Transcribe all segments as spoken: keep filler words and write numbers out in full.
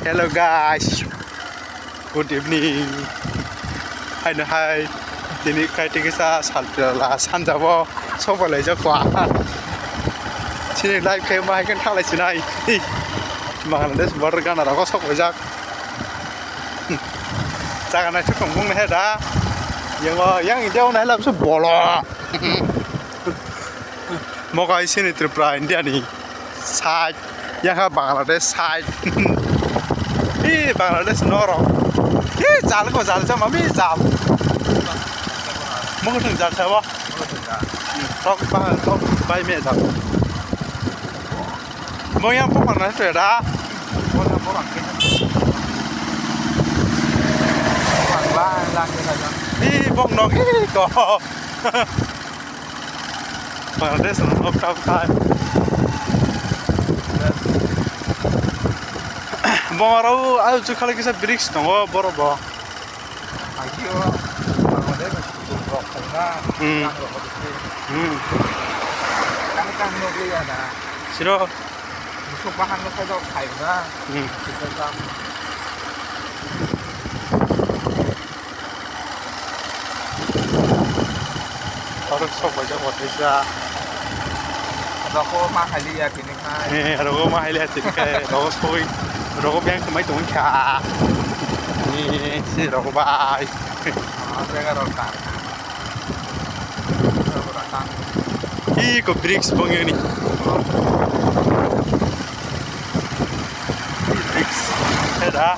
Hello guys, good evening. Haino hai, tini kaitor kisa sal pela sanjabo sobai laijak kha. Chini live khe ma hai khe thalai sinai. Bangladesh border gana rogo sok laijak. Jaga nai se tongmung he da. Yang yang India nai lab se bolo. Mokai sini Tripura India ni side, yang ha Bangladesh side. Ih, Bangladesh norok. Ih, jal ko jal jama mi jal. Mung thung jal sabo. Tok ba tok bai me jal. Mung yang pokok na se da. Ih, bong nok ih ko. Bangladesh no nok tap thai. Bongaro ayo chukhala kisa bridge tongo borok bo. Agio Bangladesh rok khaina. Hmm. Tang rok khaina. Hmm. Tang tang nok liya na. Siro. Musuk bahan no khai dok khai na. Hmm. Siro tang. Oro sok bai jak wathaisa. Roko ma khailiya tini khai. Eh, roko ma khailiya tini khai. Roko soi. Roko beng khamai tong kha. Eh, si roko bai. Ah, jaga rok ta. Roko rok ta. Iko bricks bongni. Bricks. Heda.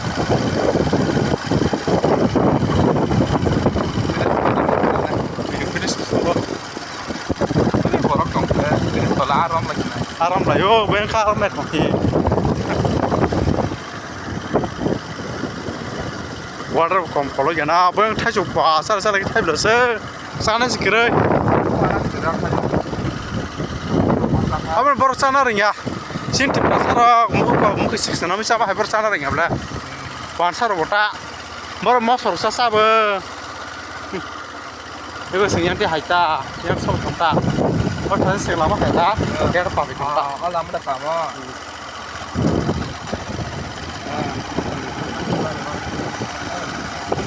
Ini bricks. Ini borok tong khe, ini tola aram lai khnai. Aram lai, o, beng kha aram lai khnai. Water kom kolo gana, beng thai chuk ba, sar sar thai bla se. Sana si kwrwi. Abo borok chana rwngya. Chini Tiprasa rok mukhuko mukhui siksa nami chaba hai borok chana rwngya bla. Wansa rok bota. Borok mosor sa sabo. Ego sing yang ti hai ta, yang sok thang ta. Bota sing lama hai ta, der pa bi thang ta. Ah, lama da kamo.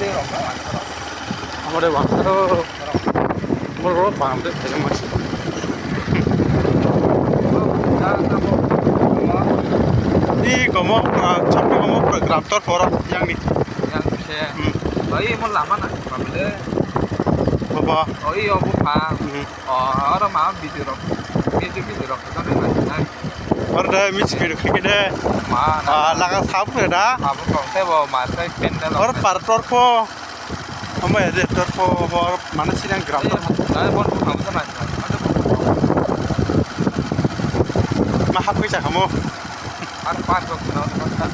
Amore wansaro. Amore wansaro. Amore bangde phaima si. Ni komo pra, chapri komo pra gram tor poro yang ni. Yang se. Hmm. Oi mo lama na pamle. Baba. Oi o bu pha. Hmm. O, oro ma video rok, music video rok, joto nai nai. Oro de music video khe de. Ma, na. Ah, laga sap khe da. Abo kok tei bo ma tei pendel. Oro par tor pho. Omo ya de tor pho, bo oro mane sinang gram tor pho. Nai bon bu ham ta nai. Ma hap khe sa kamo. Ar park rok khna hwnwi kha.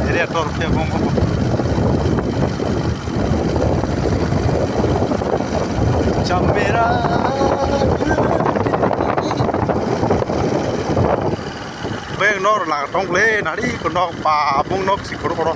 Area tor khe bo. Chamera. Beng nor lang tong le nari ko nok pa bung nok si koro koro.